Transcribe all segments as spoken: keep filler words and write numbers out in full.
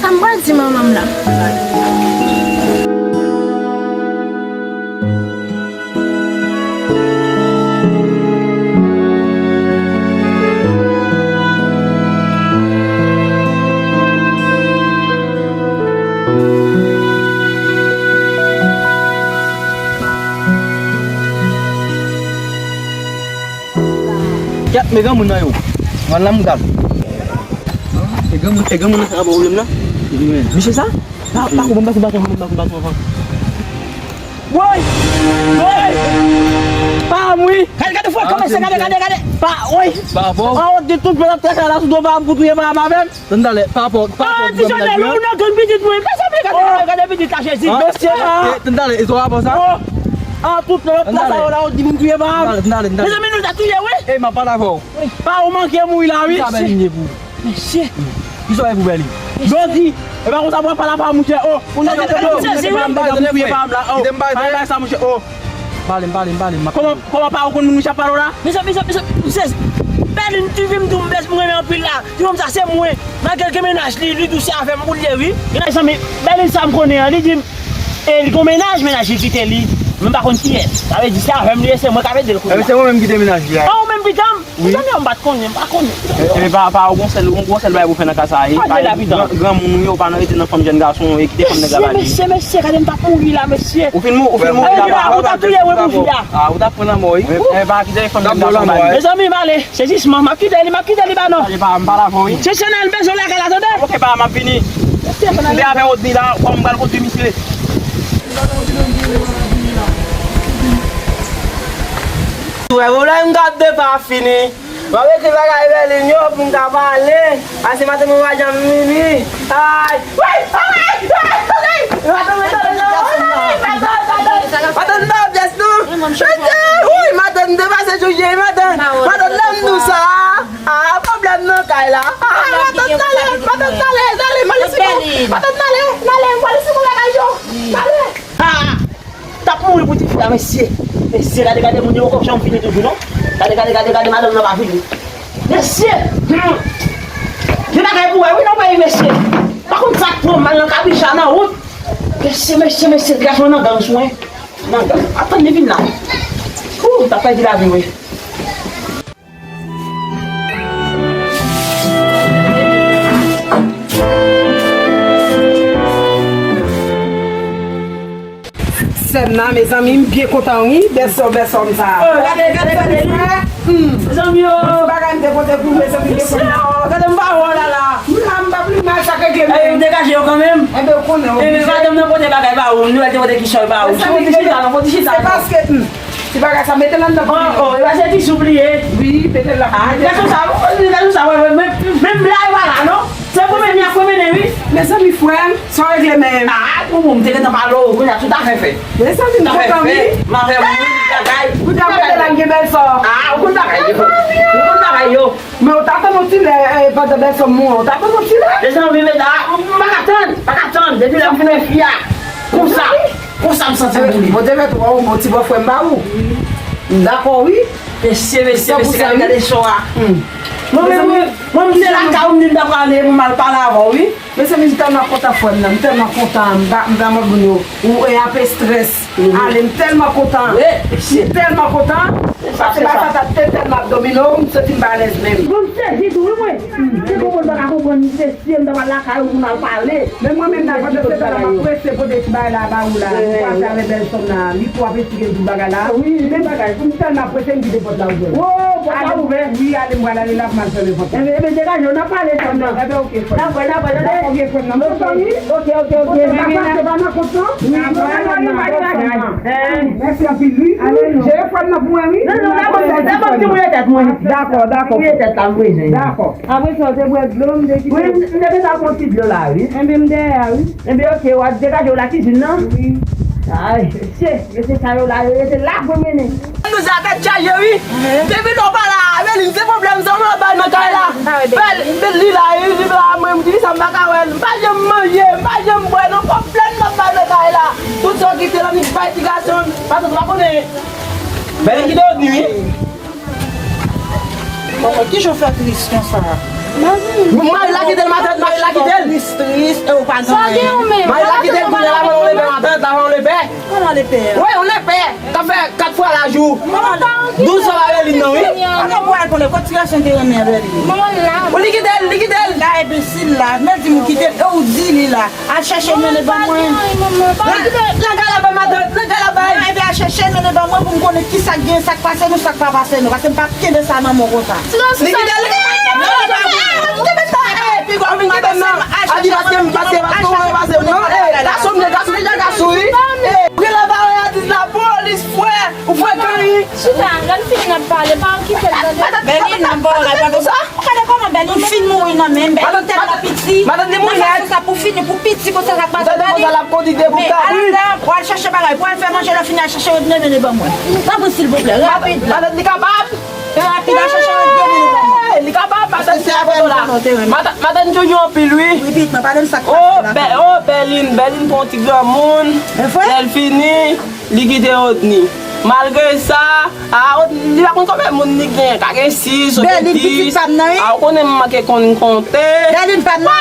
Sa m pral di manman m la? Kèt, men granmoun nan yo. Mwen la m gad. E granmoun, e granmoun nan sa ka ba pwoblèm nan? Wi. Misye sa? Pa, pa, konprann, pa, konprann, konprann, konprann, konprann. Woy! Woy! Pa, wi! Gade, gade, fwa, kòman se, gade, gade, gade! Pa, woy! Pa, bon. An, di tout, mwen ap trase la sou do pa m pou touye pa m avè m. Tann talè, pa rapò, pa rapò. Ah, ti Chanèl, ou nan gang pitit mwen. Mezanmi, gade, gade pitit la, Jezi. Mesye, ah. Tann talè, e twa rapò sa? Oh. Ah, tout lòt la sa yo la, ou di moun touye pa. Tann talè, tann talè. Mezanmi, nou ta touye, wi. Ey, m ap pale avè w. Pa ou manke mouri la, wi. Sa bèl liye pou. Mesye. Kisa w pou bèl liye? Jodi, e pa konsa pou w ap pale avè mouche, oh. Ou nan tèt ou, mesye, pa m touye pa m la, oh. Kite m pale. Bay, bay sa, mouche, oh. Pale m, pale m, pale m. Kòman, kòman pa ou konn moun mouche ap pale w la? Mezanmi, mezanmi, mezanmi, m sezi. Bèlin, tu vim tou, m bèl, m renmen anpil la. Ti fanm sa se mwen. Malgre l gen mennaj li, li dous avè m pou l ye, wi. Mennaj sa, men, Bèlin sa m konnen an, li di m, e, li gon mennaj, mennaj li kite li. Men m pa konn kiyès. Sa vle di se avè m li ye, se mwen k ap ede l kounye a. Ebyen, se mwen menm ki te mennaj li a. Ah, ou menm, pitanm? Wi. Pitanm, yo, m pa t konnen, m pa konnen. Ebyen, pa, pa, ou gon sèl, ou gon sèl bagay pou fè nan ka sa a, wi. Pa di la, pitanm. Gran, granmoun ou ye, ou pa nan rete nan fanm jèn gason, e kite fanm nèg la pale. Mesye, mesye, mesye, gade m t ap mouri la, mesye. Ou fin mou-, ou fin mouri la, pa. Ou t ap touye, wi, pou fi a. Ah, ou t ap pran lanmò, wi. Ebyen, pa kite fanm jèn gason pale. Mezanmi, m ale. Se jisman, m ap kite li, m ap kite li, pa non. Pale pa, m pale avè w, wi. Se Chanèl, m bezwen lakay la, tande? Ok, pa, m ap vini. M te avè Rodney la, kòm m pral kondui misye. Wè, pwoblèm gad de pa fini. M ap ekri bagay Bèlin yo pou m ka pale. Pase maten mwen pa janm vini. Ay! Woy! Ay! Ay! Tande! Madanm, tande, tande, tande! Madanm, tande pyès non! Mesye! Woy! Madanm, m te pase jouje, madanm! Madanm, lè m di w sa! Ah, pwoblèm nan kay la! Ah, madanm, tande! Madanm, tande! Tande! M ale si bon! Madanm, tande! Tande! M ale si bon bagay yo! Tande! Ah! T ap mouri pou tifi a, mesye. Mesye, gade, gade, moun yo poko janm vini toujou, non. Gade, gade, gade, gade, madanm nan pa vini. Mesye! Hmm. Gen bagay pou wè, wi, nan peyi, mesye. Pa konn sa k pran m, m al nan kabicha nan wout. Mesye, mesye, mesye, gason nan gang sou mwen. Nan gang. Atann, li vin la. Ooh, m t ap pèdi lavi, wi. Sèn nan, mezanmi, m byen kontan, wi, bèl sò, bèl sò m sa. Oh, gade, gade, gade. Hmm. Mezanmi, oh. Ti bagay m te pote pou mezanmi, byen kontan. Oh, gade m pa wè w la, la. M la, m pa pli mal, sa k regle m. Eh, ou degaje yo kanmenm. Enben, ou konnen, wi. Enben, madanm nan pote bagay ba ou, nou te pote kichòy ba ou. Mezanmi, fò w ti chita, non, fò w ti chita, non. Se paske, hmm. Ti bagay sa, mete l anndan pou li. Oh, oh, e pa se ti soup li ye. Wi, mete l la. Ah, gason sa, oh, gason sa, wè, wè, menm, menm blag pa la, non. Se pou mennen, ap pou mennen, wi. Mezanmi, frè m, sa w regle menm? Ah, pou m te gentan pale w, kounye a tout afè fèt. Mezanmi, m kontan, wi. M avè moun, bagay. Kounye a, mete l la, m gen bèl sò. Ah, ou konn bagay yo. Ou konn bagay yo. Men ou t atann yon ti lè, eh, pandan bèl sò m mouri, ou t atann yon ti lè. Mezanmi, men la, m pa ka tann, pa ka tann. Depi lè m fin wè fi a, konsa. Konsa m santi m pou li. Bon, te mèt ou, ou, bon, ti bòfrè m ba ou. M dakò, wi. Mesye, mesye, mesye, gade, gade cho a. Mwen menm, mwen, mwen, m te lakay ou, m di m ta prale pou m al pale avè w, wi. Mezanmi, m tèlman kontan frè m nan, m tèlman kontan, m pa, m pa mòd moun yo, ou e ape estrès, ale, m tèlman kontan, m tèlman kontan, paske bagay sa ta te tèlman ap domine w, m santi m pa alèz menm. Bon, m sezi tou, wi, mwen. Se konprann m pa ka konprann, mesye, m ta pral lakay ou pou n al pale. Men mwen menm la, pandan se tan la, m ap prese pote ti bagay la ba ou la, pou pase avè bèl fanm nan, li tou ap esplike m tout bagay la. Wi, men bagay, pou m tèlman prese, m kite pòt la ouvè. Wo, pòt la ouvè? Wi, ale, m pral ale la pou m al fèmen pòt la. Enben, enben, degaje w, n ap pale, fanm nan. Enben, oke, frè m. N ap wè, n ap wè, tande. Dakò, oke, frè m nan. Bon, fanmi. Oke, oke, oke. N ap pase ba nan kont lan. Wi, n ap pale, n ap pale bagay. Mèsi anpil, wi. Jere frè m nan pou mwen, wi. Non, non, dakò, dakò, ti mouye tèt mwen. Dakò, dakò. Mouye tèt la, m bezwen. Dakò. Apre sa, w te bwè dlo, m te kite. Wi, m te gentan pran ti dlo la, wi. Enben, m dèyè a, wi. Enben, oke, w ap degaje w lakizin nan? Wi. Ay, mesye, mesye sa yo la, yo rete la pou mennen. Nou sa tèt chaje, wi. Depi lè w pa la, Avelin, se pwoblèm sa w ap bay nan kay la. Bèl, bèl li la, li la, mwen, m di sa, m pa ka wè l. M pa janm manje, m pa janm bwè, non, pwoblèm m ap bay nan kay la. Tout sa w kite la, ni bay ti gason, paske w pa konnen. Bèl li kite w di, wi. Bon, ki jan w fè tris konsa? Mari l la kite l, matant, mari l la kite l. Tris, tris, e ou pa gen anyen. Mari l la kite l, kounye a la, mwen, on lepè, matant, la, on lepè. Kòman lepè? Wi, on lepè. K ap fè kat fwa la jou. Douz fwa pa Avelin nan, wi. Kòman pou al konnen kot ti gason te renmen Avelin? Bon, li kite l, li kite l. La, enbesil la, men di m ou kite l, e ou di li la. Al chèche mennen ban mwen. Nan kay la bay matant, nan kay la bay. Epi al chèche mennen ban mwen pou m konnen kisa k gen, sa k pase nou, sa k pa pase nou. Paske m p ap kenbe sa nan men w konsa. Li kite l. Ou kenbe sa, e, pi gwo, ou kenbe sa. A di paske m, paske, paske ou pase m nan. E, gason m ye, gason m ye, gason wi. E, prele pa wè atis lapolis, frè. Ou frekan, wi. Chita, lè n fini n ap pale, pa kite l tande. Bèlin, n ap ba w bagay, pa konsa. Ou gade kòman Bèlin fin mouri nan men m, Bèlin tèlman piti. Matant li mouri nèt. Nan fason sa pou fini, pou piti konsa sa k pase Bèlin. Ou tande konsa l ap kondui de bout kabrit. Pral chèche bagay, pral fè manje, lè fini al chèche yon demi ban mwen. Tanpri, silvouplè, rapid la. Matant li kapab. Rapid, al chèche yon demi ban mwen. Li kapab, matant li kapab la. Matant, matant joujou anpil, wi. Wi, pitit mwen, pale m sa k pase la. Oh, Bèlin, Bèlin pran yon ti granmoun. Lè l fini. Li kite Rodney. Malgre sa, a, Rodney, li pa konn konbyen moun li gen. Ka gen sis oubyen dis. Bèlin, pitit pa m nan, wi. A, ou konnen m manke konn konte. Bèlin pa m nan.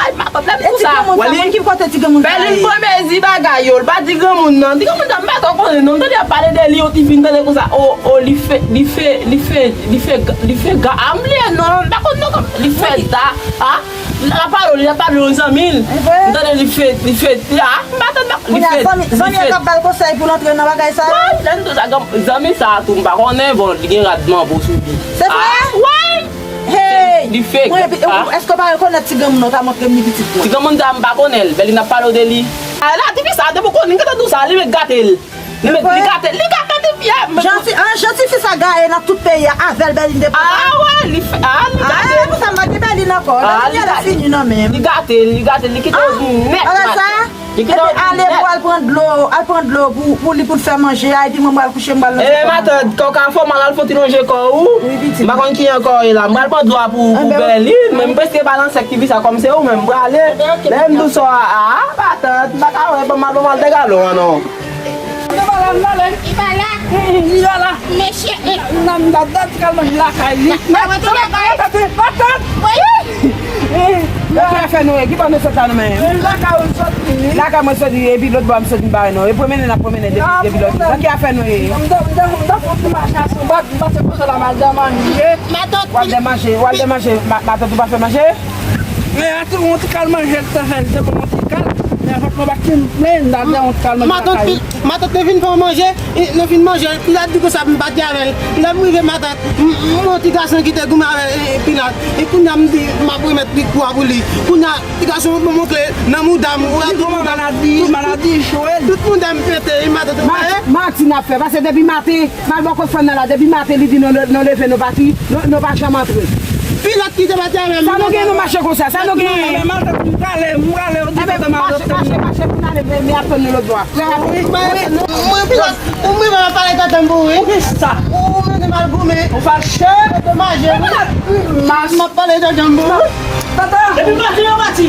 Ay, matant, lè m di w sa. Wè li. Ki kote ti granmoun sa ye? Bèlin pran mezi bagay yo. Li pa di granmoun nan. Ti granmoun nan, m pa twò konnen non. M tande y ap pale de li, yon ti fi, m tande konsa. O, o, li fè, li fè, li fè, li fè, li fè ga. A, m bliye non. M pa konn non. Li fè ga. A. L ap pale w, li ap pale w zanmi l. M tande li fè, li fè, a, m pa tande li fè, zanmi an k ap ba l konsèy pou l antre nan bagay sa yo. Wi, lè n di w sa, zanmi sa a tou, m pa konnen, bon, li gen rad manbo sou li. Se vre? Wi! Hey! Li fè, a. Èske w pa rekonèt ti granmoun nan w ta montre m li pitit mwen? Ti granmoun sa a, m pa konnen l. Bèlin ap pale w de li. A, la, tifi sa a, depi w konnen, m gentan di w sa, li ret gate l. Li met, li gate, li gate depi yè. Jan ti, an, jan tifi sa gaye nan tout peyi a, avè l Bèlin te pran. A, wè, li fè, a, li gate. A, pou sa m pa gen Bèlin ankò. Bèlin genlè fini nan men m. Li gate, li gate, li kite w nèt. Bagay sa? Li kite w nèt. Epi ale pou al pran dlo, al pran dlo pou, pou li, pou l fè manje a, epi mwen m pral kouche, m pral nan. E, matant, kò w ka fè w mal, al fè w ti lonje kò w. Wi, pitit. M pa konn ki ankò e la. M pral pran dlo a pou, pou Bèlin, men m prèske pa nan sèk tifi sa, kòm se ou menm, m prale. Lè m di w sa a, a, matant, m pa ka wè, ban m al, ban m al de galon an non. Li pa la, m ale. Li pa la. Li pa la. Mesye. Nan, nan, nan, ti kal manje lakay li. Matant, matant, matant. Nan ki afè nou ye? Ki bò nou sot la nou menm? Lakay ou soti. Lakay mwen soti, epi lòt bò a m soti m pa wè non. E pwomennen n ap pwomennen depi, depi lòt. Nan ki afè nou ye? M te, m te, m te fè yon ti mache asou bak, m pase kote la, m al dèmanje. W al dèmanje, w al dèmanje, ma, matant ou pa fè manje? Men a tou, yon ti kal manje, l te fè, l te bon, yon ti kal. Men vant mwen pa t fin plen, m ta gen yon ti kal manje lakay li. Matant te vin fè manje, e, nou fin manje, Pilat di konsa pou m pati avè l. Lè m rive, matant, m, m, yon ti gason ki te goumen avè, e, e, Pilat. E kounye a m di, m ap remèt li kwa pou li. Kounye a, ti gason ban m yon kle nan mouda m, ou gade mouda m. Maladi, maladi, jwe l. Tout mouda m pete, e, matant, ou wè? Manti n ap fè, paske depi maten, m al bò kot fanm nan la, depi maten li di nou, nou, nou leve, nou pati, nou, nou pa janm antre. Pilat ki te pati avè m. Sa nou gen, nou mache konsa, sa nou gen? Matant, m prale, m prale, ou di kote matant. Mache, mache, mache, pou n ale, men, men ap tann nou lòt bò a. Mwen, Pilat, ou mwen pa pale tèt anm pou ou, wi. Ou gen sa. Ou mennen m al goumen. Ou fache. Domaj, wi. M ap pale tèt anm pou ou. Tata. Depi maten yo pati.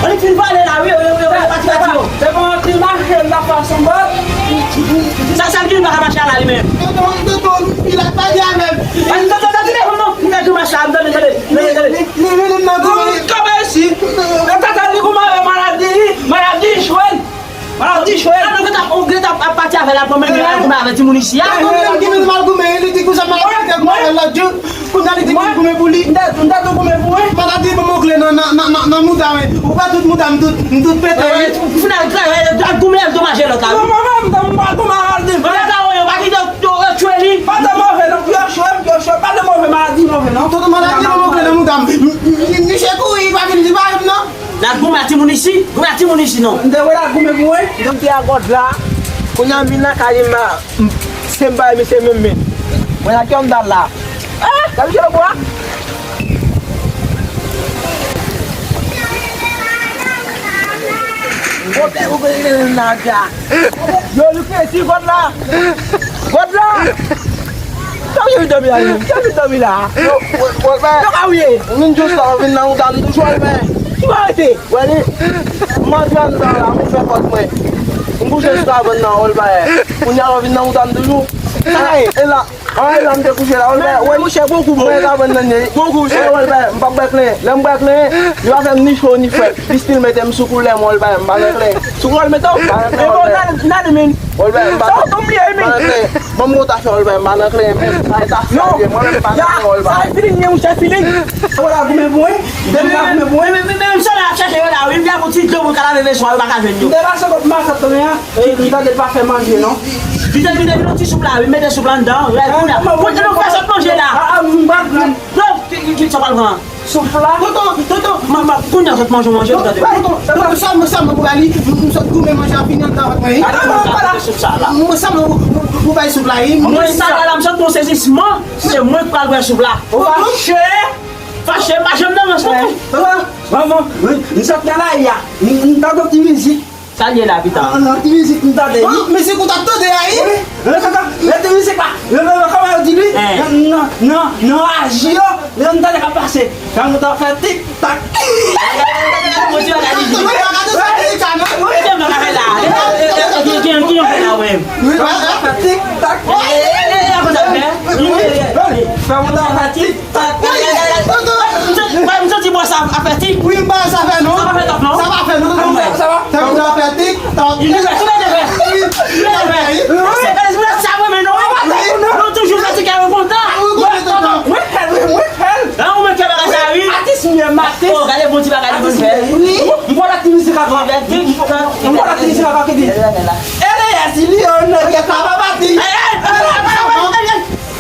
Li fin vale la, wi, yo, yo, yo, yo pati pati yo. Se bon, ti mache l la fason bòt. Sa, sa ki pa ka mache a la li menm. Tonton, tonton, pi la pa di a menm. Tonton, tonton, tande, non, non, m te di w mache a, tande, tande, tande, tande. Li, li, li, li, nan goumen. Kòman isi? Tata li kouman maladi, maladi jwenn. Maladi jwenn. Ou gen tan, ou gen tan ap pati avè l, ap anmennen l al goumen avè timoun isi a. Tonton, li menm ki vin mal goumen, li di konsa maladi te goumen lòt jou. Kounye a li di mwen goumen pou li. M ta, m ta tou goumen pou mwen. Maladi ban mwen kle nan, nan, nan, nan, nan mouda mwen. Ou wè tout mouda m tout, m tout pete, wi. Ou fin al travay, al goumen, al domaje lòt la, wi. Non, manman, m ta, m pa goumen al di. Manman ta, yo pa kite yo, yo tchwe li. Pa de move, non, yo tchwe m, yo tchwe m. Pa de move, maladi move, non. Tonton, maladi ban mwen kle nan mouda m. M, m, m, misye kouri, li pa vin, li pa vin, non. N ap goumen ak timoun isi, goumen ak timoun isi, non. M te wè l ap goumen pou mwen. M te a gòd la. Kounye a m vin nan kay m la. M, se m bay misye menm men. Mwen ak yon dal la. Ah, sa misye lòbò a? Kote ou vin nan dja? Yo, li krezi, gòd la. Gòd la. Sa misye vin dòmi la, li menm? Sa misye vin dòmi la? Yo, Wòlbè. Yo, ka ou ye? Ou vin jous la, ou vin nan ou dam toujou, Wòlbè. Ki pa rete? Wè li, m antre anndan la, m fè pòt mwen. M kouche sou savann nan, Wòlbè. Kounye a, ou vin nan ou dam toujou. Sa ye? E la, an, e la, m te kouche la, Wòlbè. Wè, mouche, bon kou, bon. Wè, savann nan, ye. Bon kou, mouche. Wè, Wòlbè, m p ap bwè plen. Lè m bwè plen, li pa fè m ni cho, ni frèt. Li still mete m sou koulè m, Wòlbè, m pa nan plen. Sou koulè l mete w? M pa nan plen, Wòlbè. Wòlbè, m pa nan plen. Ban m kontakte w, Wòlbè, m pa nan plen, men sa e ta fè, mwen menm m pa nan plen, Wòlbè. Sa e feeling, men mouche, feeling. Wòlbè, goumen pou mwen. Depi la goumen pou mwen. Men, men, men, men, sa la ap chèche yo la, wi, m te pou ti dlo pou kalav vechwa, yo pa ka jwenn yo. M te pase kot matant mwen an, ki, ki tande pa fè manje, non. Vite, vite, vite, ti soup la, wi, mete soup la anndan, rèd, kounye a. Kounye a, nou fè sòt manje la. Ah, ah, m pa pran. Non, ki, ki, ki, sa pral pran. Souf la. Tonton, tonton, m, m, kounye a sot manje, manje, tonton, tonton, tonton, sèlman, sèlman pou ba li, m, m sot goumen manje a fini anndan vant mwen, wi. Gade kòman w ka mete soup sa la. Mwen sèlman pou, pou, pou bay soup la, wi. Mwen sa la, m sot pran sezisman, se mwen k pral bwè soup la. Ou fache? Fache, m pa janm nan ranch, non. Tonton, tonton, m sot nan lari a, m, m tande yon ti mizik. Sa l ye la, pita? An, an, ti mizik m tande, wi. Mizik ou t ap tande a, wi? Wi. Lè, lè, lè ti mizik la, lè, lè, lè, kòman yo di li? Nan, nan, nan, nan aji yo, lè m tande k ap pase. Fè mouda fè tik tak. Fè mouda fè tik. M santi bò sa ap fè tik. Wi, m pa sa fè non. Sa pa fè top non. Sa pa fè non, non, non. Sa pa fè tik tok. Li fè, tou lè de fè. Li fè. Se fè, se sa mwen, men non. Non, toujou fè tik, mwen kontan. Mwen fè, mwen fè. An, ou mwen fè bagay sa, wi. Atis mwen, m atis. Oh, gade bon ti bagay li konn fè. Wi. M pral ak ti mizik ankò. M pral ak ti mizik ankò, ki di. Eleyaz, li yo nan gèt la, pa pati.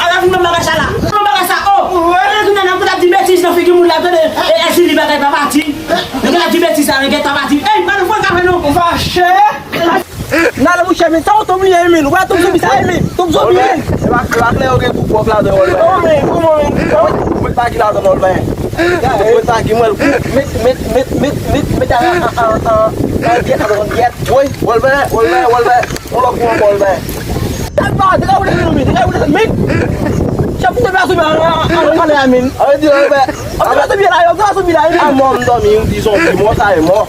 Ala vin nan bagay sa la. Nan bagay sa, oh. Wè, nou nan pou t ap di betiz nan figi moun la, tande. E, e, si li bagay pa pati. Nou t ap di betiz sa, nèg pa pati. Ey, pa nou fè kafe nou. Ou fache? N ale mouche, men sa w tonm li ye, men. Ou wè tonm zonbi sa ye, men. Tonm zonbi ye. E pa, e pa klè yo gen tou pwòp ladan, Wòlbè. Oh, men, kòman, men? Mwen pa ki ladan, Wòlbè. Mwen pa ki, mwen. Met, met, met, met, met, met, an, an, an, an, an, gyèt, an, gyèt. Wi, Wòlbè, Wòlbè, Wòlbè. On lòt kou ankò, Wòlbè. Sa pa, te ka woule nan men, te ka woule nan men. Chèf, te ka sou men, an, an, an, an, men. An, di, Wòlbè. An, te ka sou men la, yo, te ka sou men la, men. A mò, m dòmi, ou di zonbi, mò, sa e mò.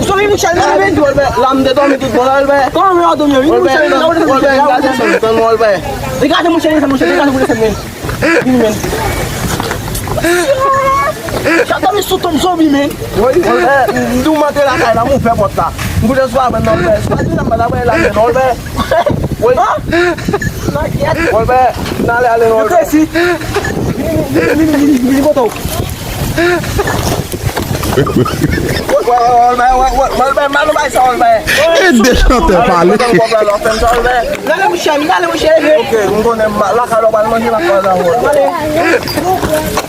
Zonbi, mouche, nan men. Wòlbè, la, m te dòmi tout bon la, Wòlbè. Kòman, men, an dòmi, wi, mouche, nan, Wòlbè, Wòlbè. Degade, mouche, mouche, degade, mouche, men. Vini, men. Sa dòmi sou tonm zonbi, men. Wi, Wòlbè, m di w m antre lakay la, m ouvè pòt la. M kouche sou avè nan Wòlbè. Se pa di nan m pa ta bay la, men Wòlbè. Wi. Wòlbè, n ale, ale, Wòlbè. Vini, vini, vini, vini, vini, vini, kote w? Wòlbè, Wòlbè, Wòlbè, mal ou bay sa, Wòlbè. E de chantè pale. N ale, mouche, n ale, mouche, leve. Ok, m konnen, lakay la, w pral manje lakay la, Wòlbè.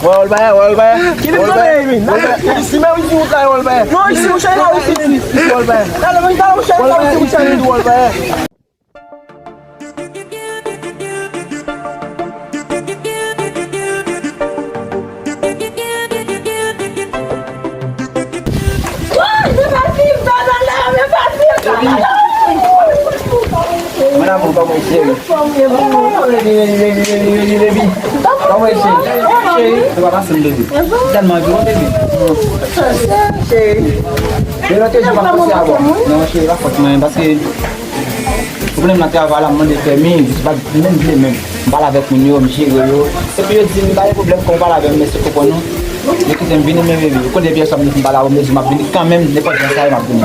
Wòlbè, Wòlbè. Kile m konnen, wi. Wòlbè, isi menm, isi wout la, Wòlbè. Non, isi, mouche, la, isi, isi, Wòlbè. N ale, mouche, n ale, mouche, mouche, Wòlbè. Mon amour, kòman w ye, cheri? Kòman w ye, cheri? Cheri, se pa fasil, bebe. Tèlman di, bebe. Cheri. Bebe, lòt jou m ap panse avè w. Non, cheri, pa fòt mwen, paske pwoblèm nan travay la, m mande pèmi, se pa menm vle menm. M pale avèk moun yo, m jere yo. Epi yo di m pa gen pwoblèm, kon w pale avè m, mèsi pou konprann nou. Yo kite m vini, men bebe. Ou konnen pyès m di m pale avè w, m di m ap vini kanmenm, nenpòt jan sa ye, m ap vini.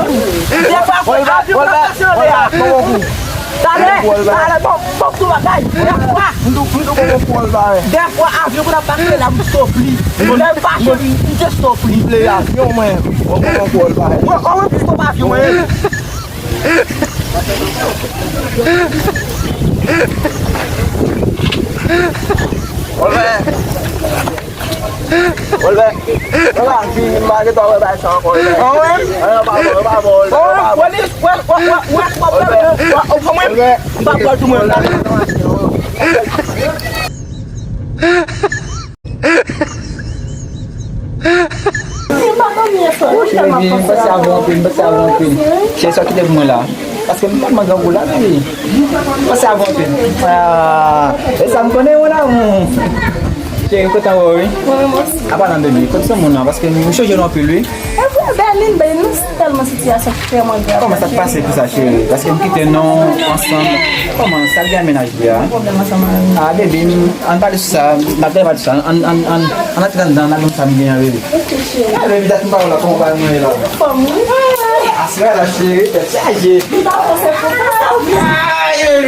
Dèfwa, avyon ap pase anlè a. Talè, talè, bon, bon, tou bagay. Dèfwa. Dèfwa, avyon pou n ap pase la, m stop li. Lè m fache, m te stop li. M vle avyon, mwen. Mwen, mwen, mwen, mwen, mwen. Mwen, mwen, mwen, mwen. Olvè. Olvè. Olvè, vini, m pa gen tan wè bagay sa ankò, Olvè. Ah ouais? Ah, pa bon, pa bon, Olvè, pa bon. Polis, wè, wè, wè, wè, wè, wè, wè, wè, mwen, m pa pral tou mwen. Cheri, m panse avè w anpil, m panse avè w anpil. Cheri, sa w kite pou mwen la. Paske m tèlman grangou la, bebe. M panse avè w anpil. Ah, e sa m konnen, mon amour. Cheri, m kontan wè w, wi. Mwen menm osi. Apa nan, bebe, kote se moun nan? Paske m chonje nou anpil, wi. E vre, Berlin, Berlin, nou tèlman sitiyasyon ki vrèman grav. Kòman sa t pase pou sa, cheri? Paske m kite nou ansanm. Kòman sa t gen mennaj li a? Pwoblèm ansanm avè nou. Ah, bebe, ann pale sou sa. N ap pale sou sa. Ann, ann, ann, ann antre anndan, n ap jwenn sa m gen an, bebe. Ok, cheri. Ah, bebe, dat m pa wè w la, kòman w pa mwen la? Anfòm, wi. Aswè la, cheri, tèt chaje. M ta panse pou sa. Ah, cheri.